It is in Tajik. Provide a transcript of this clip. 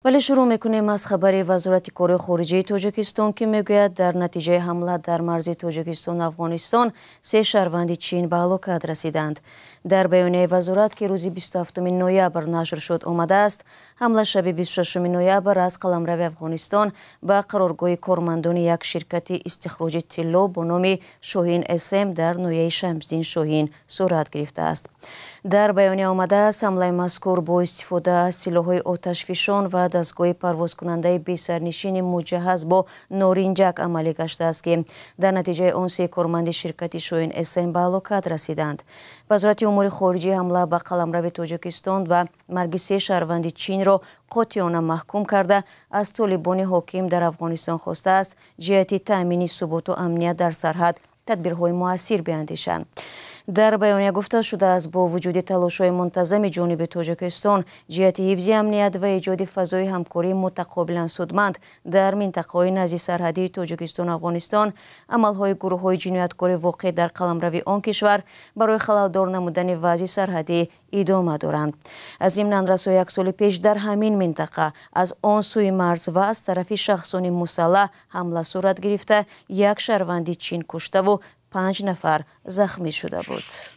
Вале шурӯъ мекунем аз хабари Вазорати корҳои хориҷии Тоҷикистон, ки мегӯяд, дар натиҷаи ҳамла дар марзи Тоҷикистону Афғонистон се шаҳрванди Чин ба ҳалокат расиданд. Дар баёнияи вазорат, ки рӯзи 27 ноябр нашр шуд, омадааст: ҳамла шаби 26 ноябр аз қаламрави Афғонистон ба қароргоҳи кормандони як ширкати истихроҷи тилло бо номи Шоҳин СМ дар ноҳияи Шамсиддин Шоҳин сурат гирифтааст. Дар баёния омадааст, ҳамлаи мазкур бо истифода аз силоҳҳои оташфишон ва дастгоҳи парвозкунандаи бесарнишини муҷаҳҳаз бо норинҷак амалӣ гаштааст, ки дар натиҷаи он се корманди ширкати Шоҳин СМ ба ҳалокат расиданд. Вазорати умури хориҷӣ ҳамла ба қаламрави Тоҷикистон ва марги се шаҳрванди Чинро қотеона маҳкум карда, аз толибони ҳоким дар Афғонистон хостааст, ҷиҳати таъмини суботу амният дар сарҳад тадбирҳои муассир биандешанд. Дар баёния гуфта шудааст, бо вуҷуди талошҳои мунтазами ҷониби Тоҷикистон ҷиҳати ҳифзи амният ва эҷоди фазои ҳамкории мутақобилан судманд дар минтақаҳои назди сарҳадии Тоҷикистону Афғонистон, амалҳои гурӯҳҳои ҷинояткори воқеъ дар қаламрави он кишвар барои халалдор намудани вазъи сарҳадӣ идома доранд. Зимнан, расо як соли пеш дар ҳамин минтақа аз он сӯи марз ва аз тарафи шахсони мусаллаҳ ҳамла сурат гирифта, як шаҳрванди Чин куштаву 5 нафар захмӣ шуда буд.